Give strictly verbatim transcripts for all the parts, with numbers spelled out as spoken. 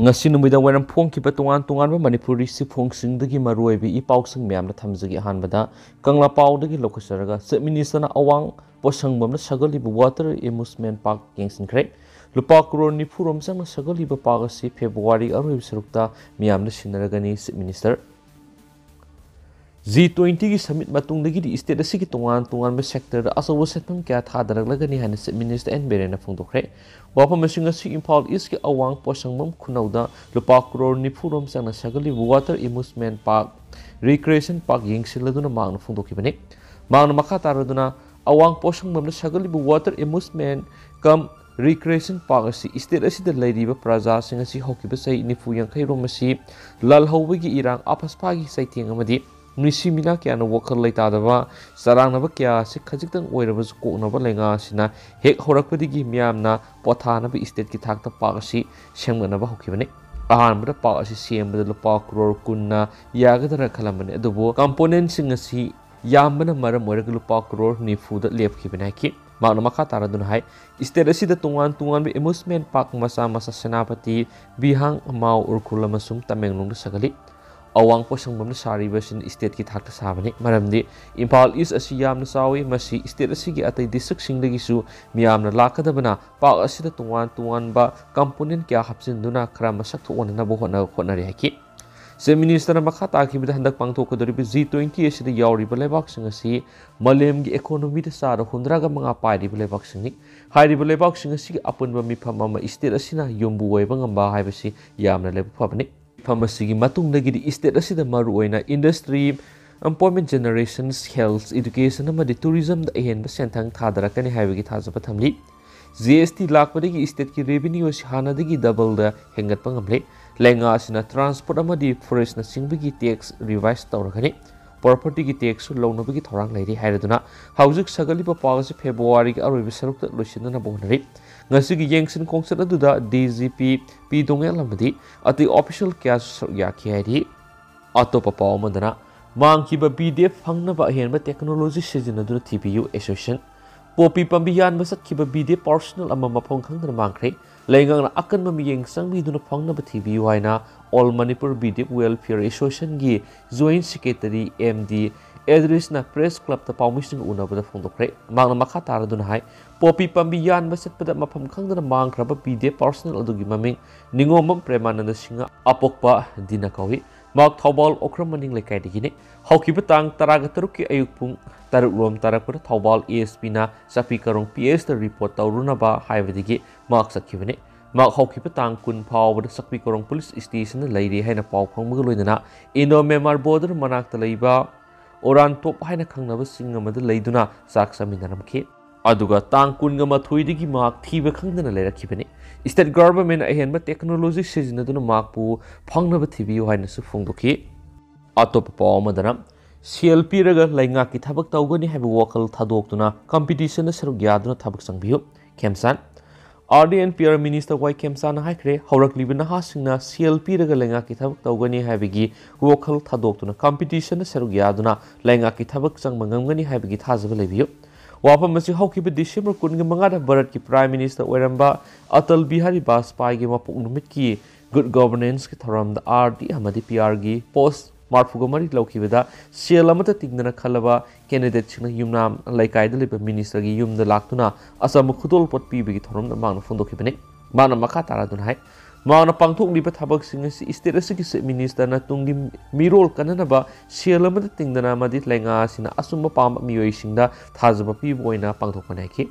ꯉꯁꯤ ꯅꯨꯃꯤꯗꯥꯡ ꯋꯥꯏꯔꯝ ꯐꯣꯡꯈꯤꯕ ꯇꯣꯉꯥꯟ ꯇꯣꯉꯥꯟꯕ ꯃꯅꯤꯄꯨꯔꯤ ꯁꯤꯐꯣꯡꯁꯤꯡꯗꯒꯤ ꯃꯔꯨꯑꯣꯏꯕ ꯏ ꯄꯥꯎꯁꯤꯡ ꯃꯌꯥꯝꯅ ꯊꯝꯖꯒꯦ꯫ ꯑꯍꯥꯟꯕꯗ ꯀꯪꯂꯥ ꯄꯥꯎꯗꯒꯤ ꯂꯧꯈꯠꯆꯔꯒ, ꯆꯤꯐ ꯃꯤꯅꯤꯁꯇꯔꯅ ꯑꯋꯥꯡ ꯄꯣꯠꯁꯪꯕꯝꯅ ꯁꯥꯒꯠꯂꯤꯕ ꯋꯥꯇꯔ ꯑꯦꯃ꯭ꯌꯨꯁꯃꯦꯟ ꯄꯥꯔꯛ ꯌꯦꯡꯁꯤꯟꯈ꯭ꯔꯦ꯫ ꯂꯨꯄꯥ ꯀ꯭ꯔꯣꯔ ꯅꯤꯐꯨ ꯔꯣꯝ ꯆꯪꯅ ꯁꯥꯒꯠꯂꯤꯕ ꯄꯥꯔꯛ ꯑꯁꯤ ꯐꯦꯕ꯭ꯔꯨꯋꯥꯔꯤ ꯑꯔꯣꯏꯕ ꯁꯔꯨꯛꯇ ꯃꯤꯌꯥꯝꯅ ꯁꯤꯟꯅꯔꯒꯅꯤ, ꯆꯤꯐ ꯃꯤꯅꯤꯁꯇꯔ꯫ ꯖꯤ ꯇ꯭ꯋꯦꯟꯇꯤꯒꯤ ꯁꯃꯤꯠ ꯃꯇꯨꯡꯗꯒꯤꯗꯤ ꯁ꯭ꯇꯦꯠ ꯑꯁꯤꯒꯤ ꯇꯣꯉꯥꯟ ꯇꯣꯉꯥꯟꯕ ꯁꯦꯛꯇꯔꯗ ꯑꯆꯧꯕ ꯁꯦꯟꯐꯝ ꯀꯌꯥ ꯊꯥꯗꯔꯛꯂꯒꯅꯤ ꯍꯥꯏꯅ ꯆꯤꯐ ꯃꯤꯅꯤꯁꯇꯔ ꯑꯦꯟ ꯕꯤꯔꯦꯟꯅ ꯐꯣꯡꯗꯣꯛꯈ꯭ꯔꯦ꯫ ꯋꯥꯐꯝ ꯑꯁꯤꯡ ꯑꯁꯤ ꯏꯝꯐꯥꯜ ꯏꯁꯀꯤ ꯑꯋꯥꯡ ꯄꯣꯠꯁꯪꯕꯝ ꯈꯨꯅꯧꯗ ꯂꯨꯄꯥ ꯀ꯭ꯔꯣꯔ ꯅꯤꯐꯨ ꯔꯣꯝ ꯆꯪꯅ ꯁꯥꯒꯠꯂꯤꯕ water amusement park, recreation park ꯌꯦꯡꯁꯤꯜꯂꯗꯨꯅ ꯃꯍꯥꯛꯅ ꯐꯣꯡꯗꯣꯛꯈꯤꯕꯅꯤ꯫ ꯃꯍꯥꯛꯅ ꯃꯈꯥ ꯇꯥꯔꯗꯨꯅ, ꯑꯋꯥꯡ ꯄꯣꯠꯁꯪꯕꯝꯗ ꯁꯥꯒꯠꯂꯤꯕ water amusement cum recreation park ꯑꯁꯤ ꯁ꯭ꯇꯦꯠ ꯑꯁꯤꯗ ꯂꯩꯔꯤꯕ ꯄ꯭ꯔꯖꯥꯁꯤꯡ ꯑꯁꯤ ꯍꯧꯈꯤꯕ ꯆꯍꯤ ꯅꯤꯐꯨ ꯌꯥꯡꯈꯩ ꯔꯣꯝ ꯑꯁꯤ ꯂꯥꯜꯍꯧꯕꯒꯤ ꯏꯔꯥꯡ, ꯑꯄꯁꯄꯥꯒꯤ ꯆꯩꯊꯦꯡ ꯑꯃꯗꯤ ꯃꯤꯁꯤ ꯃꯤꯅꯥ ꯀꯌꯥꯅ ꯋꯥꯈꯜ ꯂꯩꯇꯥꯗꯕ ꯆꯔꯥꯡꯅꯕ ꯀꯌꯥ ꯑꯁꯤ ꯈꯖꯤꯛꯇꯪ ꯑꯣꯏꯔꯕꯁꯨ ꯀꯣꯛꯅꯕ ꯂꯩꯉꯥꯛ ꯑꯁꯤꯅ ꯍꯦꯛ ꯍꯧꯔꯛꯄꯗꯒꯤ ꯃꯤꯌꯥꯝꯅ ꯄꯣꯊꯥꯅꯕ ꯁ꯭ꯇꯦꯠꯀꯤ ꯊꯥꯛꯇ ꯄꯥꯔꯛ ꯑꯁꯤ ꯁꯦꯝꯒꯠꯅꯕ ꯍꯧꯈꯤꯕꯅꯤ꯫ ꯑꯍꯥꯟꯕꯗ ꯄꯥꯔꯛ ꯑꯁꯤ ꯁꯦꯝꯕꯗ ꯂꯨꯄꯥ ꯀ꯭ꯔꯣꯔ ꯀꯨꯟꯅ ꯌꯥꯒꯗ꯭ꯔꯥ ꯈꯜꯂꯝꯕꯅꯤ, ꯑꯗꯨꯕꯨ ꯀꯝꯄꯣꯅꯦꯟꯁꯤꯡ ꯑꯁꯤ ꯌꯥꯝꯕꯅ ꯃꯔꯝ ꯑꯣꯏꯔꯒ ꯂꯨꯄꯥ ꯀ꯭ꯔꯣꯔ ꯅꯤꯐꯨꯗ ꯂꯦꯞꯈꯤꯕꯅꯤ ꯍꯥꯏꯈꯤ꯫ ꯃꯍꯥꯛꯅ ꯃꯈꯥ ꯇꯥꯔꯗꯨꯅ ꯍꯥꯏ, ꯁ꯭ꯇꯦꯠ ꯑꯁꯤꯗ ꯇꯣꯉꯥꯟ ꯇꯣꯉꯥꯟꯕ ꯑꯦꯃ꯭ꯌꯨꯁꯃꯦꯟ ꯄꯥꯔꯛ ꯃꯆꯥ ꯃꯆꯥ ꯁꯦꯅꯥꯄꯇꯤ, ꯕꯤꯍꯥꯡ, ꯃꯥꯎ, ꯎꯔꯈꯨꯜ ꯑꯃꯁꯨꯡ ꯇꯃꯦꯡꯂꯣꯡꯗ ꯁꯥꯒꯠꯂꯤ꯫ ꯑꯋꯥꯡ ꯄꯣꯠꯁꯪꯕꯝꯗ ꯁꯥꯔꯤꯕ ꯑꯁꯤꯅ ꯁ꯭ꯇꯦꯠꯀꯤ ꯊꯥꯛꯇ ꯁꯥꯕꯅꯤ, ꯃꯔꯝꯗꯤ ꯏꯝꯐꯥꯜ ꯏꯁ ꯑꯁꯤ ꯌꯥꯝꯅ ꯆꯥꯎꯏ꯫ ꯃꯁꯤ ꯁ꯭ꯇꯦꯠ ꯑꯁꯤꯒꯤ ꯑꯇꯩ ꯗꯤꯁꯇ꯭ꯔꯤꯛꯁꯤꯡꯗꯒꯤꯁꯨ ꯃꯤꯌꯥꯝꯅ ꯂꯥꯛꯀꯗꯕꯅ ꯄꯥꯔꯛ ꯑꯁꯤꯗ ꯇꯣꯉꯥꯟ ꯇꯣꯉꯥꯟꯕ ꯀꯝꯄꯣꯅꯦꯟ ꯀꯌꯥ ꯍꯥꯞꯆꯤꯟꯗꯨꯅ ꯈꯔ ꯃꯁꯛ ꯊꯣꯛꯍꯟꯅꯕ ꯍꯣꯠꯅ-, ꯍꯣꯠꯅꯔꯤ ꯍꯥꯏꯈꯤ꯫ ꯆꯤꯐ ꯃꯤꯅꯤꯁꯇꯔꯅ ꯃꯈꯥ ꯇꯥꯈꯤꯕꯗ, ꯍꯟꯗꯛ ꯄꯥꯡꯊꯣꯛꯀꯗꯧꯔꯤꯕ ꯖꯤ ꯇ꯭ꯋꯦꯟꯇꯤ ꯑꯁꯤꯗ ꯌꯥꯎꯔꯤꯕ ꯂꯩꯕꯥꯛꯁꯤꯡ ꯑꯁꯤ ꯃꯥꯂꯦꯝꯒꯤ ꯏꯀꯣꯅꯣꯃꯤꯗ ꯆꯥꯗ ꯍꯨꯝꯗ꯭ꯔꯥꯒ ꯃꯉꯥ ꯄꯥꯏꯔꯤꯕ ꯂꯩꯕꯥꯛꯁꯤꯡꯅꯤ꯫ ꯍꯥꯏꯔꯤꯕ ꯂꯩꯕꯥꯛꯁꯤꯡ ꯑꯁꯤꯒꯤ ꯑꯄꯨꯟꯕ ꯃꯤꯐꯝ ꯑꯃ ꯁ꯭ꯇꯦꯠ ꯑꯁꯤꯅ ꯌꯨꯝꯕꯨ ꯑꯣꯏꯕ ꯉꯝꯕ ꯍꯥꯏꯕꯁꯤ ꯌꯥꯝꯅ ꯂꯥꯏꯕꯛ ꯐꯕꯅꯤ꯫ ꯃꯤꯐꯝ ꯑꯁꯤꯒꯤ ꯃꯇꯨꯡꯗꯒꯤꯗꯤ ꯁ꯭ꯇꯦꯠ ꯑꯁꯤꯗ ꯃꯔꯨꯑꯣꯏꯅ industry, employment generation, health, education ꯑꯃꯗꯤ ꯇꯨꯔꯤꯖꯝꯗ ꯑꯍꯦꯟꯕ ꯁꯦꯟꯊꯪ ꯊꯥꯗꯔꯛꯀꯅꯤ ꯍꯥꯏꯕꯒꯤ ꯊꯥꯖꯕ ꯊꯝꯂꯤ꯫ ꯖꯤ ꯑꯦꯁ ꯇꯤ ꯂꯥꯛꯄꯗꯒꯤ ꯁ꯭ꯇꯦꯠꯀꯤ ꯔꯦꯚꯤꯅ꯭ꯌꯨ ꯑꯁꯤ ꯍꯥꯟꯅꯗꯒꯤ ꯗꯕꯜꯗ ꯍꯦꯟꯒꯠꯄ ꯉꯝꯂꯦ꯫ ꯂꯩꯉꯥꯛ ꯑꯁꯤꯅ ꯇ꯭ꯔꯥꯟꯁꯄꯣꯔꯠ ꯑꯃꯗꯤ ꯐꯣꯔꯦꯁꯅꯆꯤꯡꯕꯒꯤ ꯇꯦꯛꯁ ꯔꯤꯚꯥꯏꯁ ꯇꯧꯔꯒꯅꯤ꯫ ꯄ꯭ꯔꯣꯄꯔꯇꯤꯒꯤ ꯇꯦꯛꯁꯁꯨ ꯂꯧꯅꯕꯒꯤ ꯊꯧꯔꯥꯡ ꯂꯩꯔꯤ ꯍꯥꯏꯔꯗꯨꯅ, ꯍꯧꯖꯤꯛ ꯁꯥꯒꯠꯂꯤꯕ ꯄꯥꯔꯛ ꯑꯁꯤ ꯐꯦꯕ꯭ꯔꯨꯋꯥꯔꯤꯒꯤ ꯑꯔꯣꯏꯕ ꯁꯔꯨꯛꯇ ꯂꯣꯏꯁꯤꯟꯅꯅꯕ ꯍꯣꯠꯅꯔꯤ꯫ ꯉꯁꯤꯒꯤ ꯌꯦꯡꯁꯤꯟ ꯈꯣꯡꯆꯠ ꯑꯗꯨꯗ ꯗꯤ ꯖꯤ ꯄꯤ ꯄꯤ ꯗꯣꯉꯦꯜ ꯑꯃꯗꯤ ꯑꯇꯩ ꯑꯣꯐꯤꯁꯤꯌꯦꯜ ꯀꯌꯥꯁꯨ ꯁꯔꯨꯛ ꯌꯥꯈꯤ ꯍꯥꯏꯔꯤ꯫ ꯑꯇꯣꯞꯄ ꯄꯥꯎ ꯑꯃꯗꯅ, ꯃꯥꯡꯈꯤꯕ ꯕꯤ ꯗꯤ ꯑꯦꯐ ꯐꯪꯅꯕ ꯑꯍꯦꯟꯕ ꯇꯦꯛꯅꯣꯂꯣꯖꯤ ꯁꯤꯖꯤꯟꯅꯗꯨꯅ ꯊꯤꯕꯤꯌꯨ ꯑꯦꯁꯣꯁꯤꯌꯦꯁꯟ꯫ ꯄꯣꯄꯤ ꯄꯥꯝꯕꯤ ꯌꯥꯟꯕ ꯆꯠꯈꯤꯕ ꯕꯤ ꯗꯤ ꯑꯦꯐ ꯄꯥꯔꯁꯣꯅꯦꯜ ꯑꯃ ꯃꯐꯝ ꯈꯪꯗꯅ ꯃꯥꯡꯈ꯭ꯔꯦ꯫ ꯂꯩꯉꯥꯛꯅ ꯑꯀꯟꯕ ꯃꯤꯠꯌꯦꯡ ꯆꯪꯕꯤꯗꯨꯅ ꯐꯪꯅꯕ ꯊꯤꯕꯤꯌꯨ ꯍꯥꯏꯅ All Manipur B D F Welfare Association ꯒꯤ Joint Secretary M D ꯑꯦꯗ꯭ꯔꯤꯁꯅ Press Club ꯇ ꯄꯥꯎꯃꯤꯁꯤꯡꯒ ꯎꯅꯕꯗ ꯐꯣꯡꯗꯣꯛꯈ꯭ꯔꯦ꯫ ꯃꯍꯥꯛꯅ ꯃꯈꯥ ꯇꯥꯔꯗꯨꯅ ꯍꯥꯏ, ꯄꯣꯄꯤ ꯄꯥꯝꯕꯤ ꯌꯥꯟꯕ ꯆꯠꯄꯗ ꯃꯐꯝ ꯈꯪꯗꯅ ꯃꯥꯡꯈ꯭ꯔꯕ B D F personnel ꯑꯗꯨꯒꯤ ꯃꯃꯤꯡ ꯅꯤꯉꯣꯝꯕꯝ ꯄ꯭ꯔꯦꯃꯥꯅꯟꯗ ꯁꯤꯡꯍ ꯑꯄꯣꯛꯄ ꯗꯤꯅ ꯀꯧꯏ꯫ ꯃꯍꯥꯛ ꯊꯧꯕꯥꯜ ꯑꯣꯀ꯭ꯔꯝ ꯃꯅꯤꯡ ꯂꯩꯀꯥꯏꯗꯒꯤꯅꯤ꯫ ꯍꯧꯈꯤꯕ ꯇꯥꯡ ꯇꯔꯥꯒ ꯇꯔꯨꯛꯀꯤ ꯑꯌꯨꯛ ꯄꯨꯡ ꯇꯔꯨꯛ ꯂꯣꯝ ꯇꯥꯔꯛꯄꯗ ꯊꯧꯕꯥꯜ A S P ꯅ ꯆꯥꯛꯄꯤ ꯀꯥꯔꯣꯡ P H ꯇ report ꯇꯧꯔꯨꯅꯕ ꯍꯥꯏꯕꯗꯒꯤ ꯃꯍꯥꯛ ꯆꯠꯈꯤꯕꯅꯤ꯫ ꯃꯍꯥꯛ ꯍꯧꯈꯤꯕ ꯇꯥꯡ ꯀꯨꯟ ꯐꯥꯎꯕꯗ ꯆꯥꯛꯄꯤ ꯀꯥꯔꯣꯡ police station ꯗ ꯂꯩꯔꯤ ꯍꯥꯏꯅ ꯄꯥꯎ ꯐꯪꯕꯒ ꯂꯣꯏꯅꯅ Indo Myanmar border ꯃꯅꯥꯛꯇ ꯂꯩꯕ ꯎꯔꯥꯟꯇꯣꯞ ꯍꯥꯏꯅ ꯈꯪꯅꯕ ꯆꯤꯡ ꯑꯃꯗ ꯂꯩꯗꯨꯅ ꯆꯥꯛ ꯆꯥꯃꯤꯟꯅꯔꯝꯈꯤ꯫ ꯑꯗꯨꯒ ꯇꯥꯡ ꯀꯨꯟꯒ ꯃꯥꯊꯣꯏꯗꯒꯤ ꯃꯍꯥꯛ ꯊꯤꯕ ꯈꯪꯗꯅ ꯂꯩꯔꯛꯈꯤꯕꯅꯤ꯫ State government ꯅ ꯑꯍꯦꯟꯕ technology ꯁꯤꯖꯤꯟꯅꯗꯨꯅ ꯃꯍꯥꯛꯄꯨ ꯐꯪꯅꯕ ꯊꯤꯕꯤꯌꯨ ꯍꯥꯏꯅꯁꯨ ꯐꯣꯡꯗꯣꯛꯈꯤ꯫ ꯑꯇꯣꯞꯄ ꯄꯥꯎ ꯑꯃꯗꯅ, ꯁꯦꯜ ꯄꯤꯔꯒ ꯂꯩꯉꯥꯛꯀꯤ ꯊꯕꯛ ꯇꯧꯒꯅꯤ ꯍꯥꯏꯕ ꯋꯥꯈꯜ ꯊꯥꯗꯣꯛꯇꯨꯅ competition ꯗ ꯁꯔꯨꯛ ꯌꯥꯗꯨꯅ ꯊꯕꯛ ꯆꯪꯕꯤꯌꯨ꯫ ꯈꯦꯝꯆꯥꯟ, R D and P R minister ꯋꯥꯏ ꯈꯦꯝꯆꯥꯟꯅ ꯍꯥꯏꯈ꯭ꯔꯦ, ꯍꯧꯔꯛꯂꯤꯕ ꯅꯍꯥꯁꯤꯡꯅ ꯁꯦꯜ ꯄꯤꯔꯒ ꯂꯩꯉꯥꯛꯀꯤ ꯊꯕꯛ ꯇꯧꯒꯅꯤ ꯍꯥꯏꯕꯒꯤ ꯋꯥꯈꯜ ꯊꯥꯗꯣꯛꯇꯨꯅ competition ꯗ ꯁꯔꯨꯛ ꯌꯥꯗꯨꯅ ꯂꯩꯉꯥꯛꯀꯤ ꯊꯕꯛ ꯆꯪꯕ ꯉꯝꯒꯅꯤ ꯍꯥꯏꯕꯒꯤ ꯊꯥꯖꯕ ꯂꯩꯕꯤꯌꯨ꯫ ꯋꯥꯐꯝ ꯑꯁꯤ ꯍꯧꯈꯤꯕ December ꯀꯨꯟꯒ ꯃꯉꯥꯗ ꯚꯥꯔꯠꯀꯤ Prime Minister ꯑꯣꯏꯔꯝꯕ ꯑꯇꯜ ꯕꯤꯍꯥꯔꯤ ꯕꯥꯖꯄꯥꯏꯒꯤ ꯃꯄꯣꯛ ꯅꯨꯃꯤꯠꯀꯤ Good Governance ꯀꯤ ꯊꯧꯔꯝꯗ R D ꯑꯃꯗꯤ P R ꯒꯤ post ꯃꯔꯤꯐꯨꯒ ꯃꯔꯤ ꯂꯧꯈꯤꯕꯗ ꯁꯦꯜ ꯑꯃꯠꯇ ꯇꯤꯡꯗꯅ ꯈꯜꯂꯕ candidate ꯁꯤꯡꯅ ꯌꯨꯝꯅꯥꯝ ꯂꯩꯀꯥꯏꯗ ꯂꯩꯕ minister ꯒꯤ ꯌꯨꯝꯗ ꯂꯥꯛꯇꯨꯅ ꯑꯆꯝꯕ ꯈꯨꯗꯣꯜꯄꯣꯠ ꯄꯤꯕꯒꯤ ꯊꯧꯔꯝꯗ ꯃꯍꯥꯛꯅ ꯐꯣꯡꯗꯣꯛꯈꯤꯕꯅꯤ꯫ ꯃꯍꯥꯛꯅ ꯃꯈꯥ ꯇꯥꯔꯗꯨꯅ ꯍꯥꯏ, ꯃꯍꯥꯛꯅ ꯄꯥꯡꯊꯣꯛꯂꯤꯕ ꯊꯕꯛꯁꯤꯡ ꯑꯁꯤ state ꯑꯁꯤꯒꯤ Chief Minister ꯅ ꯇꯨꯡꯒꯤ ꯃꯤꯔꯣꯜ ꯀꯟꯅꯅꯕ ꯁꯦꯜ ꯑꯃꯠꯇ ꯇꯤꯡꯗꯅ ꯑꯃꯗꯤ ꯂꯩꯉꯥꯛ ꯑꯁꯤꯅ ꯑꯆꯨꯝꯕ ꯄꯥꯝꯕ ꯃꯤꯑꯣꯏꯁꯤꯡꯗ ꯊꯥꯖꯕ ꯄꯤꯕ ꯑꯣꯏꯅ ꯄꯥꯡꯊꯣꯛꯄꯅꯤ ꯍꯥꯏꯈꯤ꯫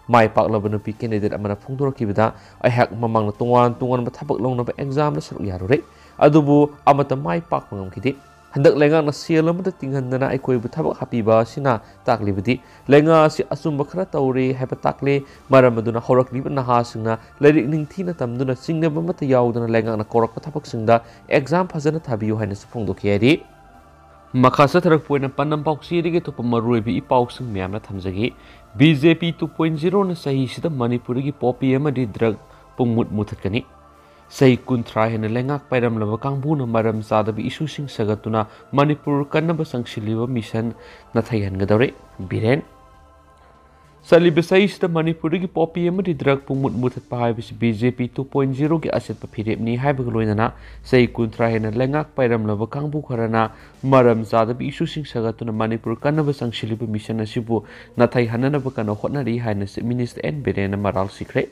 ꯃꯥꯏ ꯄꯥꯛꯂꯕ ꯅꯨꯄꯤ candidate ꯑꯃꯅ ꯐꯣꯡꯗꯣꯔꯛꯈꯤꯕꯗ, ꯑꯩꯍꯥꯛ ꯃꯃꯥꯡꯗ ꯇꯣꯉꯥꯟ ꯇꯣꯉꯥꯟꯕ ꯊꯕꯛ ꯂꯧꯅꯕ exam ꯗ ꯁꯔꯨꯛ ꯌꯥꯔꯨꯔꯦ, ꯑꯗꯨꯕꯨ ꯑꯃꯠꯇ ꯃꯥꯏ ꯄꯥꯛꯄ ꯉꯝꯈꯤꯗꯦ꯫ ꯍꯟꯗꯛ ꯂꯩꯉꯥꯛꯅ ꯁꯦꯜ ꯑꯃꯠꯇ ꯇꯤꯡꯍꯟꯗꯅ ꯑꯩꯈꯣꯏꯕꯨ ꯊꯕꯛ ꯍꯥꯞꯄꯤꯕ ꯑꯁꯤꯅ ꯇꯥꯛꯂꯤꯕꯗꯤ ꯂꯩꯉꯥꯛ ꯑꯁꯤ ꯑꯆꯨꯝꯕ ꯈꯔ ꯇꯧꯔꯦ ꯍꯥꯏꯕ ꯇꯥꯛꯂꯦ꯫ ꯃꯔꯝ ꯑꯗꯨꯅ ꯍꯧꯔꯛꯂꯤꯕ ꯅꯍꯥꯁꯤꯡꯅ ꯂꯥꯏꯔꯤꯛ ꯅꯤꯡꯊꯤꯅ ꯇꯝꯗꯨꯅ ꯆꯤꯡꯅꯕ ꯑꯃꯠꯇ ꯌꯥꯎꯗꯅ ꯂꯩꯉꯥꯛꯅ ꯀꯧꯔꯛꯄ ꯊꯕꯛꯁꯤꯡꯗ exam ꯐꯖꯅ ꯊꯥꯕꯤꯌꯨ ꯍꯥꯏꯅꯁꯨ ꯐꯣꯡꯗꯣꯛꯈꯤ ꯍꯥꯏꯔꯤ꯫ ꯃꯈꯥ ꯆꯠꯊꯔꯛꯄ ꯑꯣꯏꯅ ꯄꯥꯟꯗꯝ ꯄꯥꯎꯆꯦꯗꯒꯤ ꯑꯇꯣꯞꯄ ꯃꯔꯨꯑꯣꯏꯕ ꯏ ꯄꯥꯎꯁꯤꯡ ꯃꯌꯥꯝꯅ ꯊꯝꯖꯒꯦ꯫ B J P two point zero ꯅ ꯆꯍꯤꯁꯤꯗ ꯃꯅꯤꯄꯨꯔꯗꯒꯤ poppy ꯑꯃꯗꯤ drug ꯄꯨꯡꯃꯨꯠ ꯃꯨꯊꯠꯀꯅꯤ꯫ ꯆꯍꯤ ꯀꯨꯟꯊ꯭ꯔꯥ ꯍꯦꯟꯅ ꯂꯩꯉꯥꯛ ꯄꯥꯏꯔꯝꯂꯕ ꯀꯥꯡꯕꯨꯅ ꯃꯔꯝ ꯆꯥꯗꯕ ꯏꯁꯨꯁꯤꯡ ꯁꯥꯒꯠꯇꯨꯅ ꯃꯅꯤꯄꯨꯔ ꯀꯟꯅꯕ ꯆꯪꯁꯤꯜꯂꯤꯕ ꯃꯤꯁꯟ ꯅꯥꯊꯩꯍꯟꯒꯗꯧꯔꯦ꯫ ꯕꯤꯔꯦꯟ꯫ ꯆꯠꯂꯤꯕ ꯆꯍꯤꯁꯤꯗ ꯃꯅꯤꯄꯨꯔꯗꯒꯤ ꯄꯣꯄꯤ ꯑꯃꯗꯤ ꯗ꯭ꯔꯒ ꯄꯨꯡꯃꯨꯠ ꯃꯨꯊꯠꯄ ꯍꯥꯏꯕꯁꯤ B J P two point ꯖꯤꯔꯣꯒꯤ ꯑꯆꯦꯠꯄ ꯐꯤꯔꯦꯞꯅꯤ ꯍꯥꯏꯕꯒ ꯂꯣꯏꯅꯅ ꯆꯍꯤ ꯀꯨꯟꯊ꯭ꯔꯥ ꯍꯦꯟꯅ ꯂꯩꯉꯥꯛ ꯄꯥꯏꯔꯝꯂꯕ ꯀꯥꯡꯕꯨ ꯈꯔꯅ ꯃꯔꯝ ꯆꯥꯗꯕ ꯏꯁꯨꯁꯤꯡ ꯁꯥꯒꯠꯇꯨꯅ ꯃꯅꯤꯄꯨꯔ ꯀꯟꯅꯕ ꯆꯪꯁꯤꯜꯂꯤꯕ ꯃꯤꯁꯟ ꯑꯁꯤꯕꯨ ꯅꯥꯊꯩꯍꯟꯅꯅꯕ ꯀꯟꯅ ꯍꯣꯠꯅꯔꯤ ꯍꯥꯏꯅ ꯆꯤꯐ ꯃꯤꯅꯤꯁꯇꯔ ꯑꯦꯟ ꯕꯤꯔꯦꯟꯅ ꯃꯔꯥꯜ ꯁꯤꯈ꯭ꯔꯦ꯫